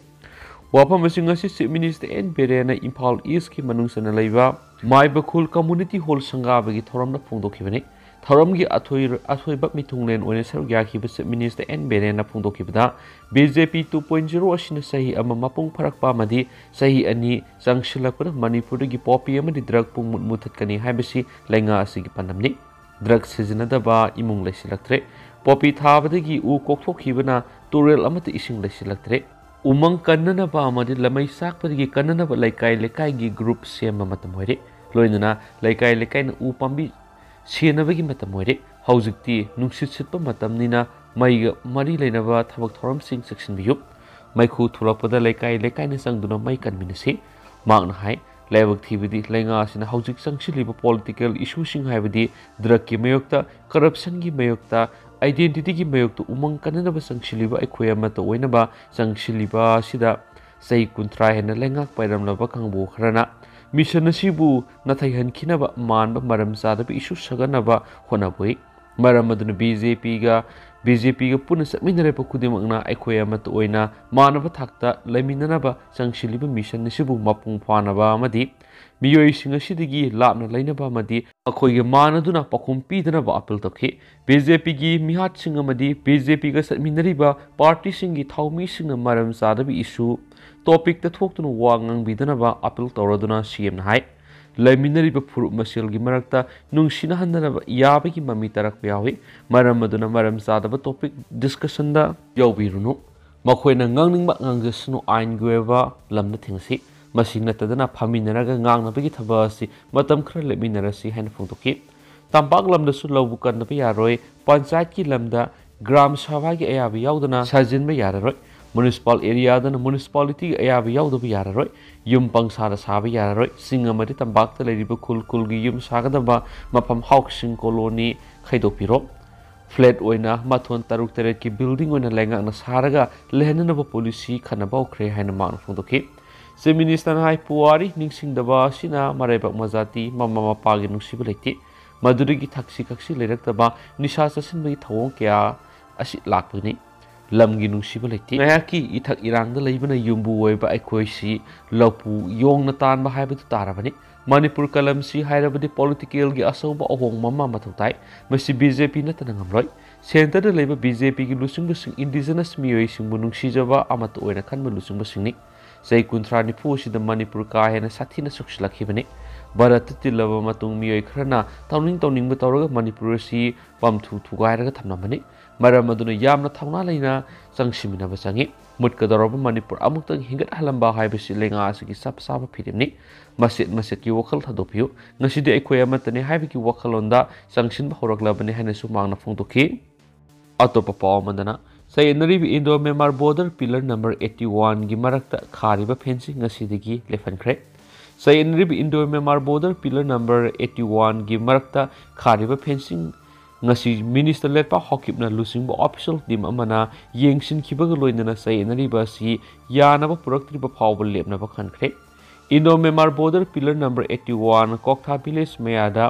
ꯋꯥꯐꯝ ꯑꯁꯤ ꯉꯁꯤ ꯆꯤꯐ ꯃꯤꯅꯤꯁꯇꯔ ꯑꯦꯟ ꯕꯤꯔꯦꯟꯅ ꯏꯝꯐꯥꯜ ꯏꯁꯀꯤ ꯃꯅꯨꯡ ꯆꯟꯅ ꯂꯩꯕ ꯃꯥꯏꯕꯈꯨꯜ ꯀꯝꯃꯨꯅꯤꯇꯤ ꯍꯣꯜ ꯁꯪꯒꯥꯕꯒꯤ ꯊꯧꯔꯝꯗ ꯐꯣꯡꯗꯣꯛꯈꯤꯕꯅꯤ꯫ ꯊꯧꯔꯝꯒꯤ ꯑꯊꯣꯏ-, ꯑꯊꯣꯏꯕ ꯃꯤꯊꯨꯡꯂꯦꯟ ꯑꯣꯏꯅ ꯁꯔꯨꯛ ꯌꯥꯈꯤꯕ ꯆꯤꯐ ꯃꯤꯅꯤꯁꯇꯔ ꯑꯦꯟ ꯕꯤꯔꯦꯟꯅ ꯐꯣꯡꯗꯣꯛꯈꯤꯕꯗ, B J P two point zero ꯑꯁꯤꯅ ꯆꯍꯤ ꯑꯃ ꯃꯄꯨꯡ ꯐꯥꯔꯛꯄ ꯑꯃꯗꯤ ꯆꯍꯤ ꯑꯅꯤ ꯆꯪꯁꯤꯜꯂꯛꯄꯗ ꯃꯅꯤꯄꯨꯔꯗꯒꯤ ꯄꯣꯄꯤ ꯑꯃꯗꯤ ꯗ꯭ꯔꯒ ꯄꯨꯡꯃꯨꯠ ꯃꯨꯊꯠꯀꯅꯤ ꯍꯥꯏꯕꯁꯤ ꯂꯩꯉꯥꯛ ꯑꯁꯤꯒꯤ ꯄꯥꯟꯗꯝꯅꯤ꯫ ꯗ꯭ꯔꯒ ꯁꯤꯖꯤꯟꯅꯗꯕ ꯏꯃꯨꯡ ꯂꯩꯁꯤꯜꯂꯛꯇ꯭ꯔꯦ꯫ ꯄꯣꯄꯤ ꯊꯥꯕꯗꯒꯤ ꯎ ꯀꯣꯛꯊꯣꯛꯈꯤꯕꯅ ꯇꯨꯔꯦꯜ ꯑꯃꯠꯇ ꯏꯁꯤꯡ ꯂꯩꯁꯤꯜꯂꯛꯇ꯭ꯔꯦ꯫ ꯎꯃꯪ ꯀꯟꯅꯅꯕ ꯑꯃꯗꯤ ꯂꯃꯩ ꯆꯥꯛꯄꯗꯒꯤ ꯀꯟꯅꯅꯕ ꯂꯩꯀꯥꯏ ꯂꯩꯀꯥꯏꯒꯤ ꯒ꯭ꯔꯨꯞ ꯁꯦꯝꯕ ꯃꯇꯝ ꯑꯣꯏꯔꯦ꯫ ꯂꯣꯏꯅꯅ ꯂꯩꯀꯥꯏ ꯂꯩꯀꯥꯏꯅ ꯎ ꯄꯥꯝꯕꯤ ꯁꯦꯟꯅꯕꯒꯤ ꯃꯇꯝ ꯑꯣꯏꯔꯦ꯫ ꯍꯧꯖꯤꯛꯇꯤ ꯅꯨꯡꯁꯤꯠ ꯁꯤꯠꯄ ꯃꯇꯝꯅꯤꯅ ꯃꯩꯒ ꯃꯔꯤ ꯂꯩꯅꯕ ꯊꯕꯛ ꯊꯧꯔꯝꯁꯤꯡ ꯆꯦꯛꯁꯤꯟꯕꯤꯌꯨ꯫ ꯃꯩꯈꯨ ꯊꯣꯛꯂꯛꯄꯗ ꯂꯩꯀꯥꯏ ꯂꯩꯀꯥꯏꯅ ꯆꯪꯗꯨꯅ ꯃꯩ ꯀꯟꯃꯤꯟꯅꯁꯤ꯫ ꯃꯍꯥꯛꯅ ꯍꯥꯏ, ꯂꯥꯏꯕꯛ ꯊꯤꯕꯗꯤ ꯂꯩꯉꯥꯛ ꯑꯁꯤꯅ ꯍꯧꯖꯤꯛ ꯆꯪꯁꯤꯜꯂꯤꯕ ꯄꯣꯂꯤꯇꯤꯀꯦꯜ ꯏꯁꯨꯁꯤꯡ, ꯍꯥꯏꯕꯗꯤ ꯗ꯭ꯔꯒꯀꯤ ꯃꯥꯌꯣꯛꯇ, ꯀꯔꯞꯁꯟꯒꯤ ꯃꯥꯌꯣꯛꯇ, ꯑꯥꯏꯗꯦꯟꯇꯤꯇꯤꯒꯤ ꯃꯥꯌꯣꯛꯇ ꯎꯃꯪ ꯀꯟꯅꯅꯕ ꯆꯪꯁꯤꯜꯂꯤꯕ ꯑꯩꯈꯣꯏ ꯑꯃꯠꯇ ꯑꯣꯏꯅꯕ ꯆꯪꯁꯤꯜꯂꯤꯕ ꯑꯁꯤꯗ ꯆꯍꯤ ꯀꯨꯟꯊ꯭ꯔꯥ ꯍꯦꯟꯅ ꯂꯩꯉꯥꯛ ꯄꯥꯏꯔꯝꯂꯕ ꯀꯥꯡꯕꯨ ꯈꯔꯅ ꯃꯤꯁꯟ ꯑꯁꯤꯕꯨ ꯅꯥꯊꯩꯍꯟꯈꯤꯅꯕ ꯃꯥꯟꯕ ꯃꯔꯝ ꯆꯥꯗꯕ ꯏꯁꯨ ꯁꯥꯒꯠꯅꯕ ꯍꯣꯠꯅꯕ ꯎꯏ꯫ ꯃꯔꯝ ꯑꯗꯨꯅ ꯕꯤ ꯖꯦ ꯄꯤꯒ, ꯕꯤ ꯖꯦ ꯄꯤꯒ ꯄꯨꯟꯅ ꯆꯠꯃꯤꯟꯅꯔꯤꯕ ꯈꯨꯗꯤꯡꯃꯛꯅ ꯑꯩꯈꯣꯏ ꯑꯃꯠꯇ ꯑꯣꯏꯅ ꯃꯥꯟꯅꯕ ꯊꯥꯛꯇ ꯂꯩꯃꯤꯟꯅꯅꯕ ꯆꯪꯁꯤꯜꯂꯤꯕ ꯃꯤꯁꯟ ꯑꯁꯤꯕꯨ ꯃꯄꯨꯡ ꯐꯥꯅꯕ ꯑꯃꯗꯤ ꯃꯤꯑꯣꯏꯁꯤꯡ ꯑꯁꯤꯗꯒꯤ ꯂꯥꯞꯅ ꯂꯩꯅꯕ ꯑꯃꯗꯤ ꯃꯈꯣꯏꯒ ꯃꯥꯟꯅꯗꯨꯅ ꯄꯥꯎꯈꯨꯝ ꯄꯤꯗꯅꯕ ꯑꯄꯤꯜ ꯇꯧꯈꯤ꯫ ꯕꯤ ꯖꯦ ꯄꯤꯒꯤ ꯃꯤꯍꯥꯠꯁꯤꯡ ꯑꯃꯗꯤ ꯕꯤ ꯖꯦ ꯄꯤꯒ ꯆꯠꯃꯤꯟꯅꯔꯤꯕ ꯄꯥꯔꯇꯤꯁꯤꯡꯒꯤ ꯊꯧꯃꯤꯁꯤꯡꯅ ꯃꯔꯝ ꯆꯥꯗꯕ ꯏꯁꯨ ꯇꯣꯄꯤꯛꯇ ꯊꯣꯛꯇꯨꯅ ꯋꯥ ꯉꯥꯡꯕꯤꯗꯅꯕ ꯑꯄꯤꯜ ꯇꯧꯔꯗꯨꯅ ꯁꯤ ꯑꯦꯝꯅ ꯍꯥꯏ, ꯂꯩꯃꯤꯟꯅꯔꯤꯕ ꯐꯨꯔꯨꯞ ꯃꯁꯦꯜꯒꯤ ꯃꯔꯛꯇ ꯅꯨꯡꯁꯤꯅꯍꯟꯗꯅꯕ ꯌꯥꯕꯒꯤ ꯃꯃꯤ ꯇꯥꯔꯛꯄ ꯌꯥꯎꯏ꯫ ꯃꯔꯝ ꯑꯗꯨꯅ ꯃꯔꯝ ꯆꯥꯗꯕ ꯇꯣꯄꯤꯛ ꯗꯤꯁꯀꯁꯟꯗ ꯌꯥꯎꯕꯤꯔꯨꯅꯨ꯫ ꯃꯈꯣꯏꯅ ꯉꯥꯡꯅꯤꯡꯕ ꯉꯥꯡꯖꯁꯅꯨ, ꯑꯥꯏꯟꯒꯤ ꯑꯣꯏꯕ ꯂꯝꯗ ꯊꯦꯡꯅꯁꯤ꯫ ꯃꯁꯤ ꯅꯠꯇꯗꯅ ꯐꯝꯃꯤꯟꯅꯔꯒ ꯉꯥꯡꯅꯕꯒꯤ ꯊꯕꯛ ꯑꯁꯤ ꯃꯇꯝ ꯈꯔ ꯂꯦꯞꯃꯤꯟꯅꯔꯁꯤ ꯍꯥꯏꯅ ꯐꯣꯡꯗꯣꯛꯈꯤ꯫ ꯇꯝꯄꯥꯛ ꯂꯝꯗꯁꯨ ꯂꯧꯕꯨꯛ ꯀꯟꯗꯕ ꯌꯥꯔꯣꯏ, ꯄꯟꯆꯥꯌꯠꯀꯤ ꯂꯝꯗ ꯒ꯭ꯔꯥꯝ ꯁꯚꯥꯒꯤ ꯑꯌꯥꯕ ꯌꯥꯎꯗꯅ ꯁꯥꯖꯤꯟꯕ ꯌꯥꯔꯔꯣꯏ, ꯃ꯭ꯌꯨꯅꯤꯁꯤꯄꯥꯜ ꯑꯦꯔꯤꯌꯥꯗꯅ ꯃ꯭ꯌꯨꯅꯤꯁꯤꯄꯥꯂꯤꯇꯤꯒꯤ ꯑꯌꯥꯕ ꯌꯥꯎꯗꯕ ꯌꯥꯔꯔꯣꯏ, ꯌꯨꯝ ꯄꯪꯁꯥꯗ ꯁꯥꯕ ꯌꯥꯔꯔꯣꯏ, ꯆꯤꯡ ꯑꯃꯗꯤ ꯇꯝꯄꯥꯛꯇ ꯂꯩꯔꯤꯕ ꯈꯨꯜ ꯈꯨꯜꯒꯤ ꯌꯨꯝ ꯁꯥꯒꯗꯕ ꯃꯐꯝ ꯍꯥꯎꯁꯤꯡ ꯀꯣꯂꯣꯅꯤ ꯈꯥꯏꯗꯣꯛꯄꯤꯔꯣ꯫ ꯐ꯭ꯂꯦꯠ ꯑꯣꯏꯅ ꯃꯊꯣꯟ ꯇꯔꯨꯛ ꯇꯔꯦꯠꯀꯤ ꯕꯤꯜꯗꯤꯡ ꯑꯣꯏꯅ ꯂꯩꯉꯥꯛꯅ ꯁꯥꯔꯒ ꯂꯩꯍꯟꯅꯅꯕ ꯄꯣꯂꯤꯁꯤ ꯈꯟꯅꯕ ꯍꯧꯈ꯭ꯔꯦ ꯍꯥꯏꯅ ꯃꯍꯥꯛꯅ ꯐꯣꯡꯗꯣꯛꯈꯤ꯫ ꯆꯤꯐ ꯃꯤꯅꯤꯁꯇꯔꯅ ꯍꯥꯏ, ꯄꯨꯋꯥꯔꯤ ꯅꯤꯡꯁꯤꯡꯗꯕ ꯑꯁꯤꯅ ꯃꯔꯥꯏꯕꯛ ꯃꯖꯥꯇꯤ, ꯃꯃꯥ ꯃꯄꯥꯒꯤ ꯅꯨꯡꯁꯤꯕ ꯂꯩꯇꯦ꯫ ꯃꯗꯨꯗꯒꯤ ꯊꯛꯁꯤ ꯈꯛꯁꯤ ꯂꯩꯔꯛꯇꯕ, ꯅꯤꯁꯥ ꯆꯥꯁꯤꯟꯕꯒꯤ ꯊꯧꯑꯣꯡ ꯀꯌꯥ ꯑꯁꯤ ꯂꯥꯛꯄꯅꯤ꯫ ꯂꯝꯒꯤ ꯅꯨꯡꯁꯤꯕ ꯂꯩꯇꯦ꯫ ꯉꯥꯏꯍꯥꯛꯀꯤ ꯏꯊꯛ ꯏꯔꯥꯡꯗ ꯂꯩꯕꯅ ꯌꯨꯝꯕꯨ ꯑꯣꯏꯕ ꯑꯩꯈꯣꯏꯁꯤ ꯂꯧꯄꯨ ꯌꯣꯡꯅ ꯇꯥꯟꯕ ꯍꯥꯏꯕꯗꯨ ꯇꯥꯔꯕꯅꯤ꯫ ꯃꯅꯤꯄꯨꯔ ꯀꯂꯝꯁꯤ ꯍꯥꯏꯔꯕꯗꯤ ꯄꯣꯂꯤꯇꯤꯀꯦꯜꯒꯤ ꯑꯆꯧꯕ ꯑꯍꯣꯡꯕ ꯑꯃ ꯃꯊꯧ ꯇꯥꯏ꯫ ꯃꯁꯤ ꯕꯤ ꯖꯦ ꯄꯤ ꯅꯠꯇꯅ ꯉꯝꯂꯣꯏ꯫ ꯁꯦꯟꯇꯔꯗ ꯂꯩꯕ ꯕꯤ ꯖꯦ ꯄꯤꯒꯤ ꯂꯨꯆꯤꯡꯕꯁꯤꯡ ꯏꯟꯗꯤꯖꯤꯅꯁ ꯃꯤꯑꯣꯏꯁꯤꯡꯕꯨ ꯅꯨꯡꯁꯤꯖꯕ ꯑꯃꯠꯇ ꯑꯣꯏꯅ ꯈꯟꯕ ꯂꯨꯆꯤꯡꯕꯁꯤꯡꯅꯤ꯫ ꯆꯍꯤ ꯀꯨꯟꯊ꯭ꯔꯥ ꯅꯤꯐꯨ ꯑꯁꯤꯗ ꯃꯅꯤꯄꯨꯔ ꯀꯥ ꯍꯦꯟꯅ ꯁꯥꯊꯤꯅ ꯁꯣꯛꯆꯤꯜꯂꯛꯈꯤꯕꯅꯤ꯫ ꯚꯥꯔꯠꯇ ꯇꯤꯜꯂꯕ ꯃꯇꯨꯡ ꯃꯤꯑꯣꯏ ꯈꯔꯅ ꯇꯧꯅꯤꯡ ꯇꯧꯅꯤꯡꯕ ꯇꯧꯔꯒ ꯃꯅꯤꯄꯨꯔ ꯑꯁꯤ ꯄꯝꯊꯨ ꯊꯨꯒꯥꯏꯔꯒ ꯊꯝꯂꯝꯕꯅꯤ꯫ ꯃꯔꯝ ꯑꯗꯨꯅ ꯌꯥꯝꯅ ꯊꯧꯅꯥ ꯂꯩꯅ ꯆꯪꯁꯤꯟꯃꯤꯟꯅꯕ ꯆꯪꯏ꯫ ꯃꯨꯠꯀꯗꯧꯔꯕ ꯃꯅꯤꯄꯨꯔ ꯑꯃꯨꯛꯇꯪ ꯍꯤꯡꯒꯠꯍꯜꯂꯝꯕ ꯍꯥꯏꯕꯁꯤ ꯂꯩꯉꯥꯛ ꯑꯁꯤꯒꯤ ꯆꯞ ꯆꯥꯕ ꯐꯤꯔꯦꯞꯅꯤ꯫ ꯃꯆꯦꯠ ꯃꯆꯦꯠꯀꯤ ꯋꯥꯈꯜ ꯊꯥꯗꯣꯛꯄꯤꯌꯨ꯫ ꯉꯁꯤꯗꯤ ꯑꯩꯈꯣꯏ ꯑꯃꯠꯇꯅꯤ ꯍꯥꯏꯕꯒꯤ ꯋꯥꯈꯜꯂꯣꯟꯗ ꯆꯪꯁꯤꯟꯕ ꯍꯧꯔꯛꯂꯕꯅꯤ ꯍꯥꯏꯅꯁꯨ ꯃꯍꯥꯛꯅ ꯐꯣꯡꯗꯣꯛꯈꯤ꯫ ꯑꯇꯣꯞꯄ ꯄꯥꯎ ꯑꯃꯗꯅ, ꯆꯌꯦꯠꯅꯔꯤꯕ Indo Myanmar border pillar number eighty ꯋꯥꯟꯒꯤ ꯃꯔꯛꯇ ꯈꯥꯔꯤꯕ ꯐꯦꯟꯁꯤꯡ ꯉꯁꯤꯗꯒꯤ ꯂꯦꯞꯍꯟꯈ꯭ꯔꯦ꯫ ꯆꯌꯦꯠꯅꯔꯤꯕ Indo Myanmar border pillar number eighty ꯋꯥꯟꯒꯤ ꯃꯔꯛꯇ ꯈꯥꯔꯤꯕ ꯐꯦꯟꯁꯤꯡ ꯉꯁꯤ ꯃꯤꯅꯤꯁꯇꯔ ꯂꯦꯠꯄꯥꯎ ꯍꯥꯎꯀꯤꯞꯅ ꯂꯨꯆꯤꯡꯕ ꯑꯣꯐꯤꯁꯤꯌꯦꯜ ꯇꯤꯝ ꯑꯃꯅ ꯌꯦꯡꯁꯤꯟꯈꯤꯕꯒ ꯂꯣꯏꯅꯅ ꯆꯌꯦꯠꯅꯔꯤꯕ ꯑꯁꯤ ꯌꯥꯅꯕ ꯄꯨꯔꯛꯇ꯭ꯔꯤꯕ ꯐꯥꯎꯕ ꯂꯦꯞꯅꯕ ꯈꯟꯈ꯭ꯔꯦ꯫ Indo Myanmar border pillar number eighty one Koktha village ꯃꯌꯥꯗ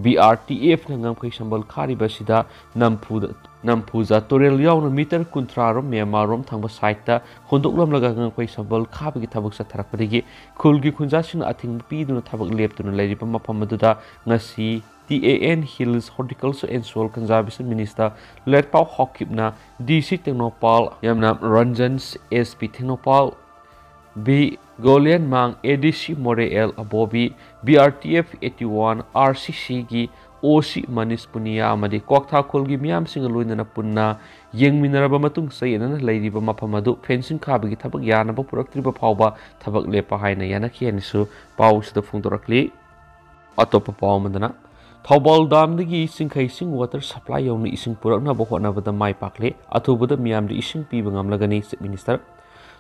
ꯕꯤ ꯑꯥꯔ ꯇꯤ ꯑꯦꯐꯅ ꯉꯝꯈꯩ ꯁꯝꯕꯜ ꯈꯥꯔꯤꯕ ꯑꯁꯤꯗ ꯅꯝꯐꯨꯗ, ꯅꯝꯐꯨꯖꯥ ꯇꯨꯔꯦꯜ ꯌꯥꯎꯅ ꯃꯤꯇꯔ ꯀꯨꯟꯊ꯭ꯔꯥ ꯔꯣꯝ ꯃ꯭ꯌꯥꯟꯃꯥꯔ ꯔꯣꯝ ꯊꯪꯕ ꯁꯥꯏꯠꯇ ꯍꯨꯟꯗꯣꯛꯂꯝꯂꯒ ꯉꯝꯈꯩ ꯁꯝꯕꯜ ꯈꯥꯕꯒꯤ ꯊꯕꯛ ꯆꯠꯊꯔꯛꯄꯗꯒꯤ ꯈꯨꯜꯒꯤ ꯈꯨꯟꯖꯥꯁꯤꯡꯅ ꯑꯊꯤꯡꯕ ꯄꯤꯗꯨꯅ ꯊꯕꯛ ꯂꯦꯞꯇꯨꯅ ꯂꯩꯔꯤꯕ ꯃꯐꯝ ꯑꯗꯨꯗ ꯉꯁꯤ T A and hills horticulture and soil conservation minister Letpao ꯍꯥꯎꯀꯤꯞꯅ ꯗꯤ ꯁꯤ ꯇꯦꯡꯅꯧꯄꯥꯜ, ꯌꯥꯝꯅ Ranjan S P Tengnoupal, B Goliyanmang, A D C Moreh L Abobi, B R T F eighty one, R C ꯁꯤꯒꯤ ꯑꯣ ꯁꯤ ꯃꯅꯤꯁ ꯄꯨꯅꯤꯌꯥ ꯑꯃꯗꯤ ꯀ꯭ꯋꯥꯛꯊꯥ ꯈꯨꯜꯒꯤ ꯃꯤꯌꯥꯝꯁꯤꯡꯒ ꯂꯣꯏꯅꯅ ꯄꯨꯟꯅ ꯌꯦꯡꯃꯤꯟꯅꯔꯕ ꯃꯇꯨꯡ ꯆꯌꯦꯠꯅꯅ ꯂꯩꯔꯤꯕ ꯃꯐꯝ ꯑꯗꯨ ꯐꯦꯟꯁꯤꯡ ꯈꯥꯕꯒꯤ ꯊꯕꯛ ꯌꯥꯅꯕ ꯄꯨꯔꯛꯇ꯭ꯔꯤꯕ ꯐꯥꯎꯕ ꯊꯕꯛ ꯂꯦꯞꯄ ꯍꯥꯏꯅ ꯌꯥꯅꯈꯤ ꯍꯥꯏꯅꯁꯨ ꯄꯥꯎꯁꯤꯗ ꯐꯣꯡꯗꯣꯔꯛꯂꯤ꯫ ꯑꯇꯣꯞꯄ ꯄꯥꯎ ꯑꯃꯗꯅ, ꯊꯧꯕꯥꯜ ꯗꯥꯝꯗꯒꯤ ꯆꯤꯡꯈꯩ ꯆꯤꯡ ꯋꯥꯇꯔ ꯁꯄ꯭ꯂꯥꯏ ꯌꯧꯅ ꯏꯁꯤꯡ ꯄꯨꯔꯛꯅꯕ ꯍꯣꯠꯅꯕꯗ ꯃꯥꯏ ꯄꯥꯛꯂꯦ꯫ ꯑꯊꯨꯕꯗ ꯃꯤꯌꯥꯝꯗ ꯏꯁꯤꯡ ꯄꯤꯕ ꯉꯝꯂꯒꯅꯤ, ꯆꯤꯐ ꯃꯤꯅꯤꯁꯇꯔ꯫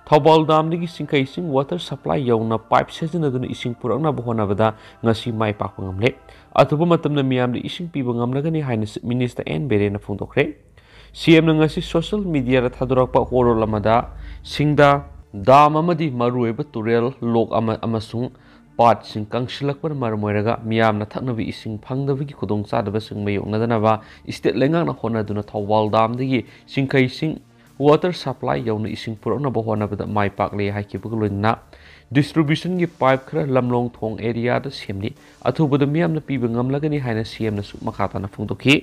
ꯊꯧꯕꯥꯜ ꯗꯥꯝꯗꯒꯤ ꯁꯤꯡꯈꯩ ꯏꯁꯤꯡ ꯋꯥꯇꯔ ꯁꯄ꯭ꯂꯥꯏ ꯌꯧꯅ ꯄꯥꯏꯞ ꯁꯤꯖꯤꯟꯅꯗꯨꯅ ꯏꯁꯤꯡ ꯄꯨꯔꯛꯅꯕ ꯍꯣꯠꯅꯕꯗ ꯉꯁꯤ ꯃꯥꯏ ꯄꯥꯛꯄ ꯉꯝꯂꯦ꯫ ꯑꯊꯨꯕ ꯃꯇꯝꯗ ꯃꯤꯌꯥꯝꯗ ꯏꯁꯤꯡ ꯄꯤꯕ ꯉꯝꯂꯒꯅꯤ ꯍꯥꯏꯅ ꯆꯤꯐ ꯃꯤꯅꯤꯁꯇꯔ ꯑꯦꯟ ꯕꯤꯔꯦꯟꯅ ꯐꯣꯡꯗꯣꯛꯈ꯭ꯔꯦ꯫ ꯁꯤ ꯑꯦꯝꯅ ꯉꯁꯤ ꯁꯣꯁꯤꯌꯦꯜ ꯃꯤꯗꯤꯌꯥꯗ ꯊꯥꯗꯣꯔꯛꯄ ꯋꯥꯔꯣꯜ ꯑꯃꯗ ꯁꯤꯡꯗꯥ ꯗꯥꯝ ꯑꯃꯗꯤ ꯃꯔꯨꯑꯣꯏꯕ ꯇꯨꯔꯦꯜ, ꯂꯣꯛ ꯑꯃ ꯑꯃꯁꯨꯡ ꯄꯥꯠꯁꯤꯡ ꯀꯪꯁꯤꯜꯂꯛꯄꯅ ꯃꯔꯝ ꯑꯣꯏꯔꯒ ꯃꯤꯌꯥꯝꯅ ꯊꯛꯅꯕ ꯏꯁꯤꯡ ꯐꯪꯗꯕꯒꯤ ꯈꯨꯗꯣꯡꯆꯥꯗꯕꯁꯤꯡ ꯃꯥꯌꯣꯛꯅꯗꯅꯕ ꯏꯁꯇꯦꯠ ꯂꯩꯉꯥꯛꯅ ꯍꯣꯠꯅꯗꯨꯅ ꯊꯧꯕꯥꯜ ꯗꯥꯝꯗꯒꯤ ꯁꯤꯡꯈꯩꯁꯤꯡ ꯋꯥꯇꯔ ꯁꯄ꯭ꯂꯥꯏ ꯌꯧꯅ ꯏꯁꯤꯡ ꯄꯨꯔꯛꯅꯕ ꯍꯣꯠꯅꯕꯗ ꯃꯥꯏ ꯄꯥꯛꯂꯦ ꯍꯥꯏꯈꯤꯕꯒ ꯂꯣꯏꯅꯅ ꯗꯤꯁꯇ꯭ꯔꯤꯕ꯭ꯌꯨꯁꯟꯒꯤ ꯄꯥꯏꯞ ꯈꯔ ꯂꯝꯂꯣꯡ ꯊꯣꯡ ꯑꯦꯔꯤꯌꯥꯗ ꯁꯦꯝꯂꯤ꯫ ꯑꯊꯨꯕꯗ ꯃꯤꯌꯥꯝꯅ ꯄꯤꯕ ꯉꯝꯂꯒꯅꯤ ꯍꯥꯏꯅ ꯁꯤ ꯑꯦꯝꯅꯁꯨ ꯃꯈꯥ ꯇꯥꯅ ꯐꯣꯡꯗꯣꯛꯈꯤ꯫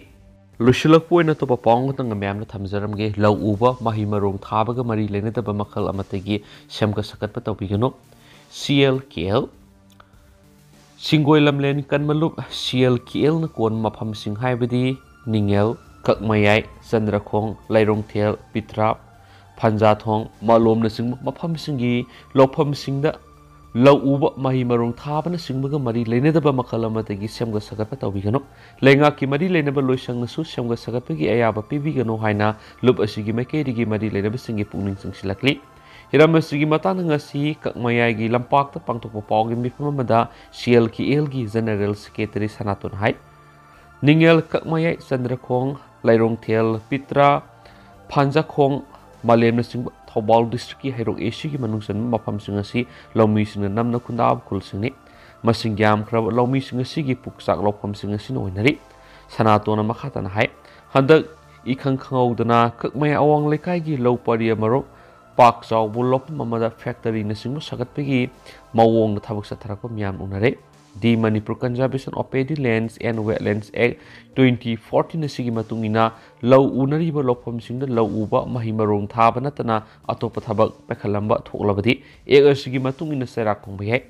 ꯂꯣꯏꯁꯤꯜꯂꯛꯄ ꯑꯣꯏꯅ ꯑꯇꯣꯞꯄ ꯄꯥꯎ ꯑꯃꯈꯛꯇꯪ ꯃꯌꯥꯝꯅ ꯊꯝꯖꯔꯝꯒꯦ꯫ ꯂꯧ ꯎꯕ, ꯃꯍꯩ ꯃꯔꯣꯡ ꯊꯥꯕꯒ ꯃꯔꯤ ꯂꯩꯅꯗꯕ ꯃꯈꯜ ꯑꯃꯠꯇꯒꯤ ꯁꯦꯝꯒꯠ ꯁꯥꯒꯠꯄ ꯇꯧꯕꯤꯒꯅꯨ꯫ ꯁꯤ ꯑꯦꯜ ꯀꯦ ꯑꯦꯜ꯫ ꯁꯤꯡꯒꯣꯏ ꯂꯝꯂꯦꯟ ꯀꯟꯕ ꯂꯨꯞ ꯁꯤ ꯑꯦꯜ ꯀꯦ ꯑꯦꯜꯅ ꯀꯣꯟꯕ ꯃꯐꯝꯁꯤꯡ ꯍꯥꯏꯕꯗꯤ ꯅꯤꯡꯉꯦꯜ, ꯀꯛꯃꯌꯥꯏ, ꯆꯟꯗ꯭ꯔꯈꯣꯡ, ꯂꯩꯔꯣꯡꯊꯦꯜ, ꯄꯤꯇ꯭ꯔꯥ, ꯐꯟꯖꯥꯊꯣꯡ, ꯃꯥꯂꯣꯝꯅꯆꯤꯡꯕ ꯃꯐꯝꯁꯤꯡꯒꯤ ꯂꯧꯐꯝꯁꯤꯡꯗ ꯂꯧ ꯎꯕ, ꯃꯍꯩ ꯃꯔꯣꯡ ꯊꯥꯕꯅꯆꯤꯡꯕꯒ ꯃꯔꯤ ꯂꯩꯅꯗꯕ ꯃꯈꯜ ꯑꯃꯠꯇꯒꯤ ꯁꯦꯝꯒꯠ ꯁꯥꯒꯠꯄ ꯇꯧꯕꯤꯒꯅꯨ꯫ ꯂꯩꯉꯥꯛꯀꯤ ꯃꯔꯤ ꯂꯩꯅꯕ ꯂꯣꯏꯁꯪꯅꯁꯨ ꯁꯦꯝꯒꯠ ꯁꯥꯒꯠꯄꯒꯤ ꯑꯌꯥꯕ ꯄꯤꯕꯤꯒꯅꯨ ꯍꯥꯏꯅ ꯂꯨꯞ ꯑꯁꯤꯒꯤ ꯃꯥꯏꯀꯩꯗꯒꯤ ꯃꯔꯤ ꯂꯩꯅꯕꯁꯤꯡꯒꯤ ꯄꯨꯛꯅꯤꯡ ꯆꯤꯡꯁꯤꯜꯂꯛꯂꯤ꯫ ꯍꯤꯔꯝ ꯑꯁꯤꯒꯤ ꯃꯇꯥꯡꯗ ꯉꯁꯤ ꯀꯛꯃꯌꯥꯏꯒꯤ ꯂꯝꯄꯥꯛꯇ ꯄꯥꯡꯊꯣꯛꯄ ꯄꯥꯎꯒꯤ ꯃꯤꯐꯝ ꯑꯃꯗ ꯁꯤ ꯑꯦꯜ ꯀꯦ ꯑꯦꯜꯒꯤ ꯖꯦꯅꯔꯦꯜ ꯁꯦꯀ꯭ꯔꯦꯇꯔꯤ ꯁꯅꯥꯇꯣꯟ ꯍꯥꯏ, ꯅꯤꯡꯉꯦꯜ, ꯀꯛꯃꯌꯥꯏ, ꯆꯟꯗ꯭ꯔꯈꯣꯡ, ꯂꯩꯔꯣꯡꯊꯦꯜ, ꯄꯤꯇ꯭ꯔꯥ, ꯐꯥꯟꯖꯈꯣꯡ, ꯃꯥꯂꯦꯝꯅꯆꯤꯡꯕ ꯊꯧꯕꯥꯜ ꯗꯤꯁꯇ꯭ꯔꯤꯛꯀꯤ ꯍꯩꯔꯣꯛ ꯑꯦꯁꯤꯒꯤ ꯃꯅꯨꯡ ꯆꯟꯕ ꯃꯐꯝꯁꯤꯡ ꯑꯁꯤ ꯂꯧꯃꯤꯁꯤꯡꯅ ꯅꯝꯅ ꯈꯨꯟꯗꯥꯕ ꯈꯨꯜꯁꯤꯡꯅꯤ꯫ ꯃꯁꯤꯡ ꯌꯥꯝꯈ꯭ꯔꯕ ꯂꯧꯃꯤꯁꯤꯡ ꯑꯁꯤꯒꯤ ꯄꯨꯛꯆꯥꯛ ꯂꯧꯐꯝꯁꯤꯡ ꯑꯁꯤꯅ ꯑꯣꯏꯅꯔꯤ꯫ ꯁꯅꯥꯇꯣꯟꯅ ꯃꯈꯥ ꯇꯥꯅ ꯍꯥꯏ, ꯍꯟꯗꯛ ꯏꯈꯪ ꯈꯪꯍꯧꯗꯅ ꯀꯛꯃꯩ ꯑꯋꯥꯡ ꯂꯩꯀꯥꯏꯒꯤ ꯂꯧ ꯄꯔꯤ ꯑꯃꯔꯣꯝ ꯄꯥꯛ ꯆꯥꯎꯕ ꯂꯧꯐꯝ ꯑꯃꯗ ꯐꯦꯛꯇꯔꯤꯅꯆꯤꯡꯕ ꯁꯥꯒꯠꯄꯒꯤ ꯃꯑꯣꯡꯗ ꯊꯕꯛ ꯆꯠꯊꯔꯛꯄ ꯃꯤꯌꯥꯝ ꯎꯅꯔꯦ꯫ The Manipur Conservation of Paddy Lands and Wetlands Act twenty fourteen ꯑꯁꯤꯒꯤ ꯃꯇꯨꯡ ꯏꯟꯅ ꯂꯧ ꯎꯅꯔꯤꯕ ꯂꯧꯐꯝꯁꯤꯡꯗ ꯂꯧ ꯎꯕ, ꯃꯍꯩ ꯃꯔꯣꯡ ꯊꯥꯕ ꯅꯠꯇꯅ ꯑꯇꯣꯞꯄ ꯊꯕꯛ ꯄꯥꯏꯈꯠꯂꯝꯕ ꯊꯣꯛꯂꯕꯗꯤ ꯑꯦꯛ ꯑꯁꯤꯒꯤ ꯃꯇꯨꯡ ꯏꯟꯅ ꯆꯩꯔꯥꯛ ꯐꯪꯕ ꯌꯥꯏ꯫